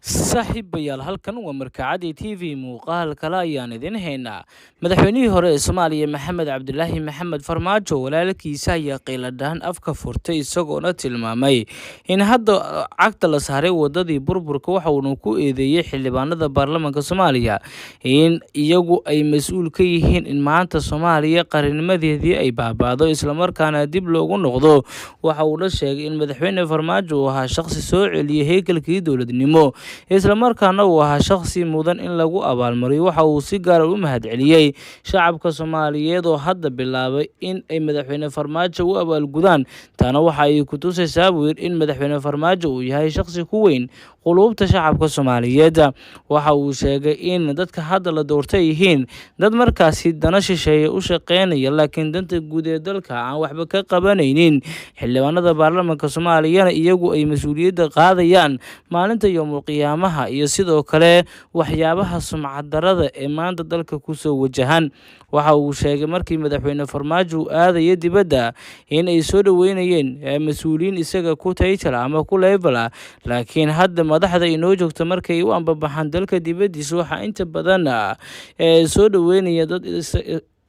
Saaxiibayaal, halkan waa Markacadii TV. Muuqaal kale ayaan idin haynaa. Madaxweynihii hore ee Soomaaliya Maxamed Cabdilaahi Maxamed Farmaajo walaalkiisa ayaa qiiladhaan afka furtay, isagoona tilmaamay in hadda cagta la saaray wadadii burburka. Waxa uuna ku eedeeyey xildhibaanada baarlamaanka Soomaaliya in iyagu ay mas-uul ka yihiin in maanta Soomaaliya qarinimadeedii ay baaba'do, islamarkaana dib loogu noqdo. Waxa uuna sheegay in madaxweyne Farmaajo uu ahaa shaqsi soo celiyey heykalkii dowladnimo, islamarkaana uu ahaa shaqsi mudan in lagu abaalmariyo. Waxa uu si gaara u mahadceliyey shacabka Soomaaliyeed oo hadda bilaabay in ay madaxweyne Farmaajo u abaalgudaan. Taana waxa ay ku tusaysaa, buu yidhi, in madaxweyne Farmaajo uu yahay shaqsi ku weyn quluubta shacabka Soomaaliyeed. Waxa uu sheegay in dadka hadda la doortay yihiin dad markaasi dana shisheeye u shaqeynaya, laakiin danta guud ee dalka aan waxba ka qabanaynin. Xildhibaanada baarlamaanka Soomaaliyana iyagu ay mas-uuliyadda qaadayaan maalinta yoomul qiyaamaha iyo sidoo kale waxyaabaha sumcad darada ee maanta dalka kusoo wajahan. Waxa uu sheegay markii madaxweyne Farmaajo uu aadaya dibadda in ay soo dhaweynayeen mas-uuliyiin isaga ku taytal ama ku level ah, laakiin hadda madaxda inoo joogta markay u ambabaxaan dalka dibaddiisa waxaa inta badan soo dhaweynaya dad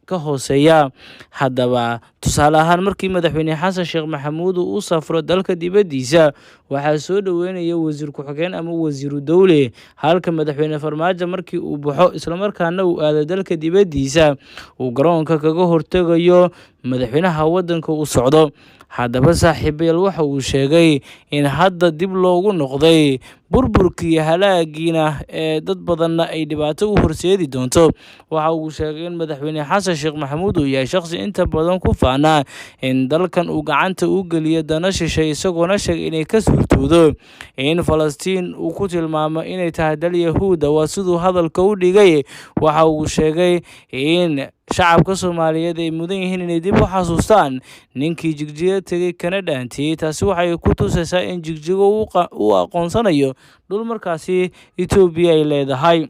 ka hooseeya. Haddaba tusaale ahaan, markii madaxweyne Xasan Sheekh Maxamuud uu u safro dalka dibaddiisa, waxaa soo dhaweynaya wasiir ku-xigeen ama wasiiru dowle, halka madaxweyne Farmaajo markii uu baxo islamarkaana uu aado dalka dibaddiisa uu garoonka kaga hortegayo madaxweynaha waddanka u socdo. Haddaba saaxiibayaal, waxa uu sheegay in hadda dib loogu noqday burburkii halaagiina ee dad badanna ay dhibaato u horseedi doonto. Waxa uu sheegay in madaxweyne Xasan Sheekh Maxamuud uu yahay shaqsi inta badan ku faanaa in dalkan uu gacanta u geliyo dana shishay, isagoona sheegay inay ka suurtoodo in Falastiin uu ku tilmaamo inay tahay dal Yahuuda, waa siduu hadalka u dhigay. Waxa uu sheegay in shacabka Soomaaliyeed ay mudan yihiin inay dib u xasuustaan ninkii Jigjiga tegay kana dhaantiyey. Taasi waxay ku tusaysaa in Jigjigo uu aqoonsanayo dhul markaasi Etoobiya ay leedahay.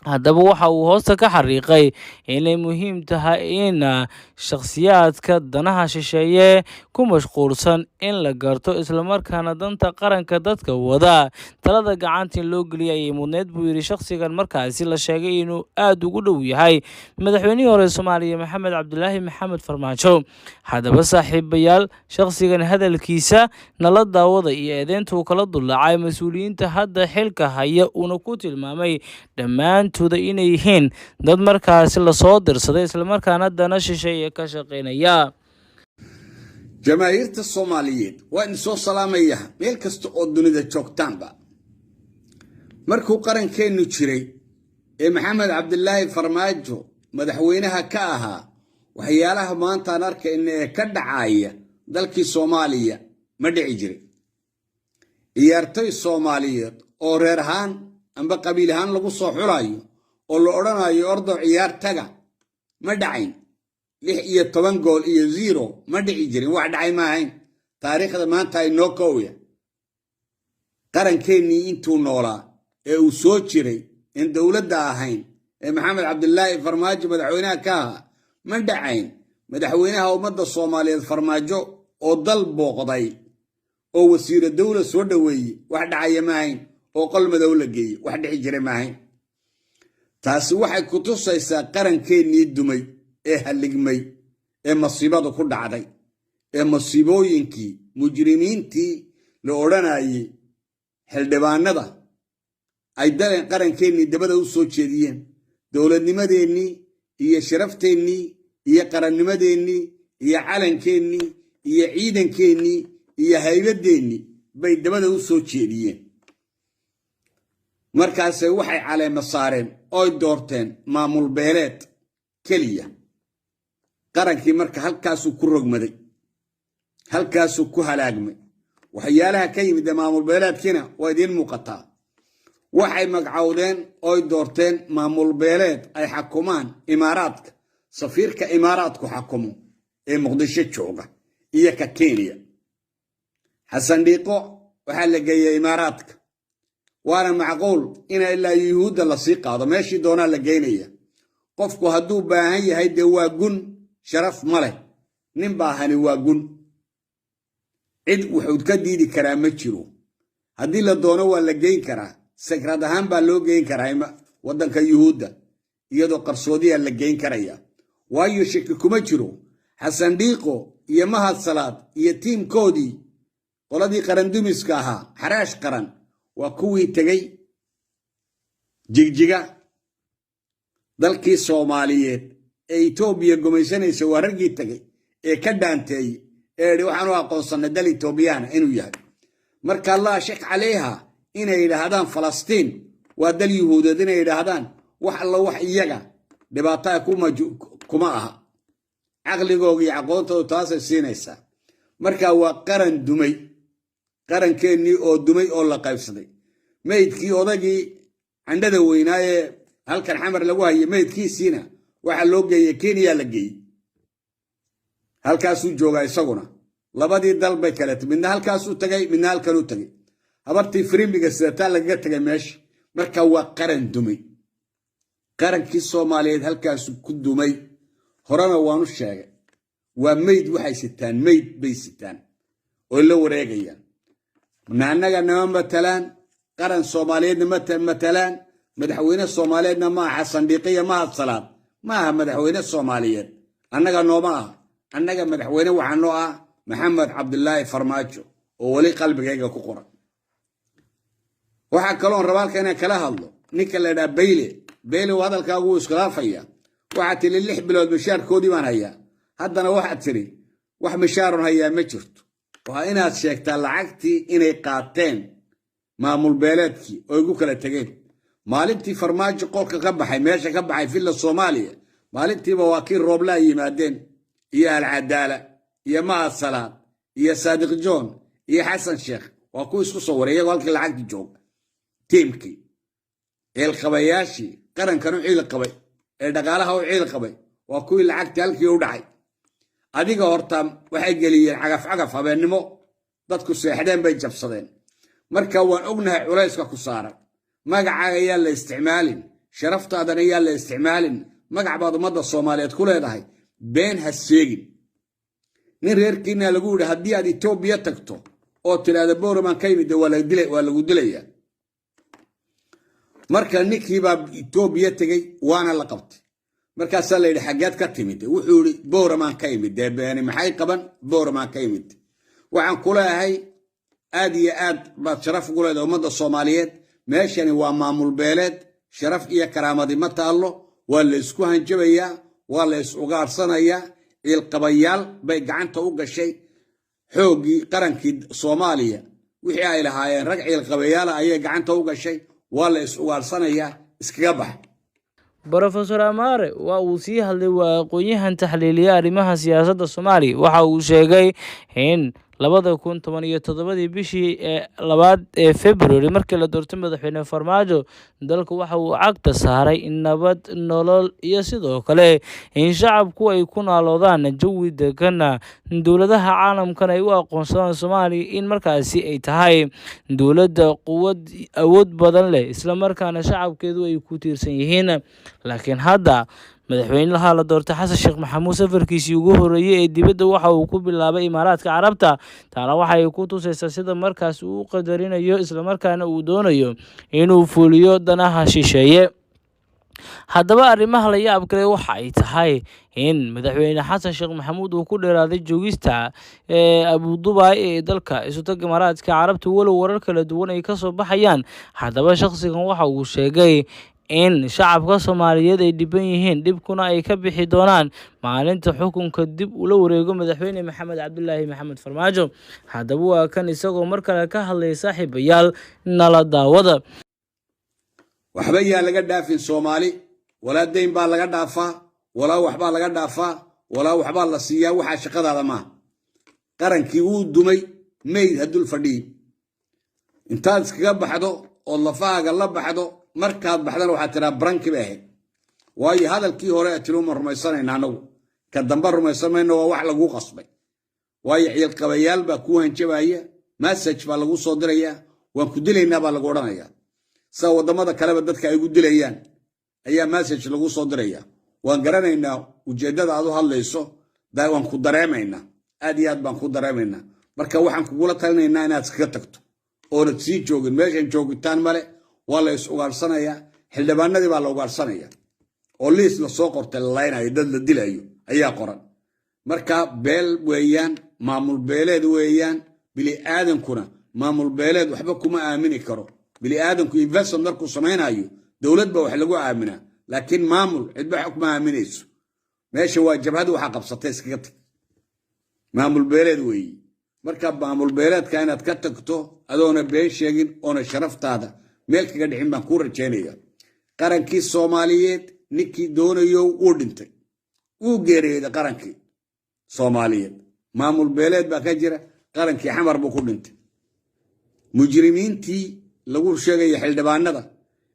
Haddaba waxa uu hoosta ka xariiqay inay muhiim tahay in shakhsiyaadka danaha shisheeye ku mashquulsan in la garto, islamarkaana danta qaranka dadka wada talada gacanta in loo geliya ayay mudneyd, buu yidhi shakhsigan markaasi la sheegay inuu aada ugu dhow yahay madaxweynihii hore Soomaaliya Maxamed Cabdilaahi Maxamed Farmaajo. Haddaba saaxiibayaal, shakhsigan hadalkiisa nala daawada iyo eedeynta uu kala dullaacay mas-uuliyiinta hadda xilka haya, uuna ku tilmaamay dhammaantooda inay yihiin dad markaasi lasoo dirsaday, islamarkaana dana shisheeye ka shaqeynaya. Jamaahiirta Soomaaliyeed waa idin soo salaamaya meel kasta oo dunida joogtaanba. Markuu qarankeennu jiray ee Maxamed Cabdilaahi Farmaajo madaxweynaha ka ahaa, waxyaalaha maantaan arkayna ee ka dhacaya dalkii Soomaaliya ma dhici jirin. Ciyaartoy Soomaaliyeed oo reer ahaan amba qabiil ahaan lagu soo xulayo oo la odhanayo ordo ciyaar taga ma dhacayn. 16 gool iyo 0 ma dhici jirin, wax dhacay ma ahayn taariikhda. Maanta ay noo kowya qarankeenii intuu noolaa ee uu soo jiray in dowladda ahayn ee Maxamed Cabdilaahi Farmaajo madaxweynaha ka ahaa ma dhacayn madaxweynaha ummadda Soomaaliyeed Farmaajo oo dal booqday oo wasiiro dowla soo dhoweeyey. Wax dhacaya ma ahayn oo qol madow la geeyey, wax dhici jiray ma ahayn. Taasi waxay ku tusaysaa qarankeenii dumay ee halligmay ee masiibadu ku dhacday ee masiibooyinkii mujrimiintii la odhanayey xildhibaanada ay qarankeenii dabada u soo jeediyeen, dowladnimadeennii iyo sharafteenii iyo qarannimadeennii iyo calankeenii iyo ciidankeennii iyo haybadeennii bay dabada u soo jeediyeen. Markaase waxay caleema saareen oy doorteen maamul beeleed keliya. Qarankii marka halkaasuu ku rogmaday, halkaasuu ku halaagmay. Waxyaalaha ka yimid ee maamul beeleedkiina waa idiin muuqataa. Waxay magcawdeen oy doorteen maamul beeleed ay xakumaan Imaaraadka, safiirka Imaaraadku xakumo ee Muqdisho jooga iyo ka Kenya. Xasan Dhiiqo waxaa la geeyey Imaaraadka, waana macquul ina ilaa Yuhuudda lasii qaado, meeshii doonaa la geynaya. Qofku hadduu baahan yahay dee waa gun, sharaf ma leh. Nin baahani waa gun, cid wuxuu ka diidi karaa ma jiro. Haddii la doono waa la geyn karaa. Sakrad ahaan baa loo geyn karaa waddanka Yuhuudda, iyadoo qarsoodiyaa la geyn karaya. Waayo shaki kuma jiro, Xasan Dhiiqo iyo Mahad Salaad iyo tiimkoodii, qoladii qarandumiska ahaa, Xaraash Qaran, waa kuwii tegey Jigjiga, dalkii Soomaaliyeed ee Itoobiya gumaysanaysa. Waa raggii tegey ee ka dhaanteeyey ee idhi waxaanu aqoonsannay dal Etoobiyana inuu yahay. Marka laa shak calayha inay yidhaahdaan Falastiin waa dal Yuhuudeed, inay yidhaahdaan wax alla wax iyaga dhibaataa kuma aha. Caqligooga iyo aqoontoodu taasay siinaysaa. Marka waa qaran dumay, qarankeenii oo dumay oo la qaybsaday. Meydkii odagii candhada weynaa ee halkan Xamar lagu hayay, meydkiisiina waxaa loo geeyey Kenya, la geeyey, halkaasuu joogaa isaguna. Labadii dal bay kaleeta, midna halkaasuu tagay, midna halkanuu tagay. Habartii firimbiga sidataa lagaga tagay meesha. Marka waa qaran dumay, qarankii Soomaaliyeed halkaasu ku dumay. Horena waanu sheegay, waa meyd waxay sitaan, meyd bay sitaan oo la wareegayaan. Annaga nama matalaan, qaran Soomaaliyeedna matalaan, madaxweyne Soomaaliyeedna ma aha. Sandhiiqiya Mahad Salaad ma aha madaxweyne Soomaaliyeed, annaga nooma aha. Annaga madaxweyne waxaa noo ah Maxamed Cabdilaahi Farmaajo oo weli qalbigayga ku qoran. Waxaa kaloon rabaa halka inaan kala hadlo ninka la idhaha Bayle. Bayle, hadalkaagu wuu iskhilaafaya. Waxaad tidhi 6 bilood mishaarkoodii baan hayaa, haddana waxaad tidhi wax mishaaron hayaa ma jirto. Waa inaad sheegtaa lacagtii inay qaateen maamul beeleedkii oo igu kala tegeen. Maalintii Farmaajo qolka ka baxay, meesha ka baxay, Villa Soomaaliya, maalintiiba waa kii Rooblaa yimaadeen iyo Alcadaala iyo Mahad Salaad iyo Saadiq John iyo Xasan Sheekh. Waa kuwa isku soo waray iyagoo halkii lacagti jooga. Tiimkii ciilqabayaashii qarankan u ciil qabay ee dhaqaalaha u ciil qabay waa kuwii lacagtii halkii u dhacay. Adiga horta waxay geliyeen cagaf cagaf, habeennimo dadku seexdeen bay jabsadeen. Marka waan ognahay culayska ku saaran. Magacaaga ayaa la isticmaalin, sharaftaadana ayaa la isticmaalin. Magac baad ummadda Soomaaliyeed ku leedahay, been ha sheegin. Nin reerkiina lagu yidhi haddii aad Etoobiya tagto oo tidhaahda Bowraman ka yimid, waa lagu dilayaa. Marka ninkiibaa Etoobiya tegey, waana la qabtay. Markaasaa la yidhi xaggeed ka timid? Wuxuu yidhi Bowraman ka yimid. Dee beeni maxay qaban? Bowraman ka yimid. Waxaan ku leeyahay aad iyo aad baad sharaf ugu leedahay ummadda Soomaaliyeed. Meeshani waa maamul beeleed, sharaf iyo karaamadi ma taallo. Waa la isku hanjabayaa, waa la is ugaarsanayaa. Ciilqabayaal bay gacanta u gashay xooggii qarankii Soomaaliya. Wixii ay lahaayeen rag ciilqabayaala ayay gacanta u gashay. Waa la is ugaarsanayaa, iskaga bax. Brofesor Amaare waa uu sii hadlay. Waa aqoon-yahan taxliiliya arrimaha siyaasadda Soomaaliya. Waxa uu sheegay in 2017-dii bishii ee labaad ee February, markii la doortay madaxweyne Farmaajo, dalka waxa uu cagta saaray nabad, nolol iyo sidoo kale in shacabku ay ku naaloodaan jawi degana, dowladaha caalamkan ay u aqoonsadaan Soomaaliya in markaasi ay tahay dowladda quwad awood badan leh, islamarkaana shacabkeedu ay ku tiirsan yihiin. Laakiin hadda madaxweynaha la doortay Xasan Sheekh Maxamuud safarkiisii ugu horreeyey ee dibadda waxa uu ku bilaabay Imaaraadka Carabta. Taana waxay ku tusaysaa sida markaas uu u qadarinayo, islamarkaana uu doonayo inuu fuliyo danaha shisheeye. Haddaba arrimaha la yaab kale waxa ay tahay in madaxweyne Xasan Sheekh Maxamuud uu ku dheeraaday joogista ee Abudubai ee dalka Isutaga Imaaraadka Carabta, walow warar kala duwan ay kasoo baxayaan. Haddaba shakhsigan waxa uu sheegay in shacabka Soomaaliyeed ay dhiban yihiin, dhibkuna ay ka bixi doonaan maalinta xukunka dib ula wareego madaxweyne Maxamed Cabdulaahi Maxamed Farmaajo. Haddaba waa kan isagoo mar kale ka hadlaya, saaxiibayaal, nala daawada. Waxba yaa laga dhaafin Soomaali. Walaa dayn baa laga dhaafaa, walaa waxbaa laga dhaafaa, walaa waxbaa la siiyaa. Waxaa shaqadaada maaha. Qarankii wuu dumay, meyd haddul fadhiyi. Intaad iskaga baxdo ood lafahaaga la baxdo, markaad baxdana waxaad tiraa branki bay ahayd. Waayo hadalkii hore ee tiri uma rumaysanayna anagu, ka dambe rumaysan mayno. Waa wax laguu qasbay. Waayo ciilqabayaal baa kuu hanjabaya, message baa lagu soo dirayaa, waan ku dilaynaa baa lagu odhanayaa. Sida waddamada kaleba dadka ay ugu dilayaan ayaa message lagu soo diraya. Waan garanaynaa ujeeddada aad u hadlayso, waan ku dareemaynaa, aad iyo aad baan ku dareemaynaa. Marka waxaan kugula talinaynaa inaad iskaga tagto oonad sii joogin meeshan. Joogitaan male. Waa la is ugaarhsanayaa, xildhibaanadii baa la ugaarhsanaya oo liis lasoo qortay la laynayo, dad la dilayo ayaa qoran. Marka beel weeyaan, maamul beeleed weeyaan. Bili aadankuna maamul beeleed waxba kuma aamini karo. Bili aadanku investment markuu samaynayo, dowlad ba wax lagu aaminaa, laakiin maamul cidba wax kuma aaminayso. Meesha waa jabhad waxaa qabsatay, iskaga tag. Maamul beeleed weeye. Marka maamul beeleedka inaad ka tagto adoona been sheegin oona sharaftaada meel kaga dhicin baan kuu rajaynaya. Qarankii Soomaaliyeed ninkii doonayo wuu dhintay, wuu geeriyooday. Qarankii Soomaaliyeed maamul beeleed baa ka jira. Qarankii Xamar buu ku dhintay. Mujrimiintii lagu sheegaya xildhibaanada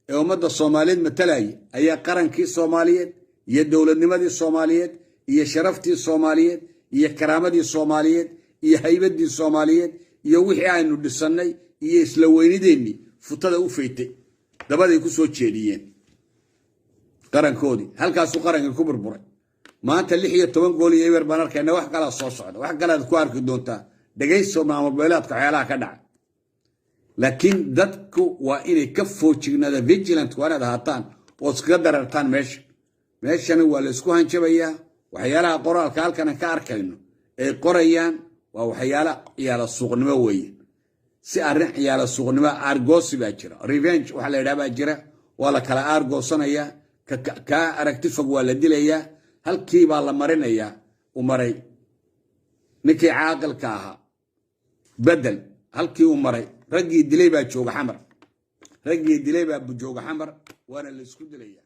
ee ummadda Soomaaliyeed matalaya ayaa qarankii Soomaaliyeed iyo dowladnimadii Soomaaliyeed iyo sharaftii Soomaaliyeed iyo karaamadii Soomaaliyeed iyo haybadii Soomaaliyeed iyo wixii aynu dhisannay iyo isla weynideennii futada u faytay, dabaday ku soo jeediyeen qarankoodii. Halkaasuu qarankii ku burburay. Maanta 16 gool iyo 0 baan arkayna. Wax kalaa soo socda, wax kalaad ku arki doontaa. Dhegayso maamul beeleedka waxyaalaha ka dhaca. Laakiin dadku waa inay ka foojignaada, vigilant waa inaad ahaataan oo iskaga darartaan meesha. Meeshana waa laysku hanjabayaa. Waxyaalaha qoraalka halkana ka arkayno ay qorayaan waa waxyaala ciyaala suuqnimo weeye, si arrin ciyaala suuqnimo. Aargoosi baa jira, revenge waxa la yidhaha baa jira. Waa la kala aargoosanayaa. Kaa aragti fog waa la dilayaa, halkii baa la marinayaa. U maray ninkii caaqilka ahaa bedel, halkii uu maray raggii dilay baa jooga Xamar, raggii dilay baa jooga Xamar, waana la isku dilaya.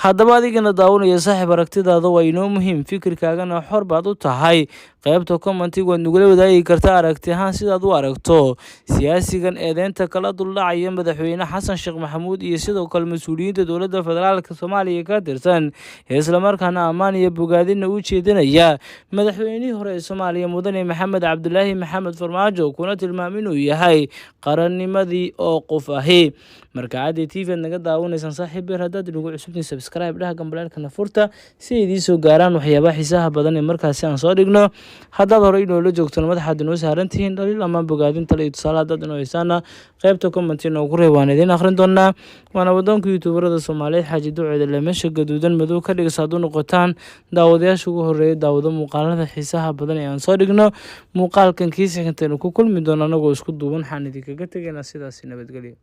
Haddaba adigana daawanaya saaxiib, aragtidaada waa inoo muhiim, fikirkaagana xor baad u tahay. Qaybta commentiga waad nagula wadaagi kartaa aragti ahaan sidaad u aragto siyaasigan eedeynta kala duldhacaya madaxweyne Xasan Sheekh Maxamuud iyo sidoo kale mas-uuliyiinta dowladda federaalka Soomaaliya ka tirsan, islamarkaana ammaan iyo bogaadina u jeedinaya madaxweynihii hore ee Soomaaliya, mudane Maxamed Cabdulaahi Maxamed Farmaajo, kuna tilmaam inuu yahay qarannimadii oo qof ahi. Markacadii TV aad naga daawanaysaan saaxiib beer, haddaad inagu cusubtiin, subscribe dhaha, gambaleelkana furta si ay idiin soo gaaraan waxyaabaha xiisaha badan ee markaasi aan soo dhigno. Haddaad horey inoola joogtona, madaxaad inoo saaran tihiin. Dhaliil ama bogaadin, tale iyo tusaale haddaad inoo haysaana, qaybta comment inoogu reeb, waan idiin akhrin doonaa. Waana wadoonka youtuberada Soomaaliyeed, Xaaji Duceeda le. Meesha gaduudan madow ka dhigsa haad u noqotaan daawadayaasha ugu horeeya daawado muuqaalada xiisaha badan ee aan soo dhigno. Muuqaalkan kiisa xigantaynu ku kulmi doono anagoo isku duuban, waxaan idinkaga tegaynaa sidaasi nabadgelyo.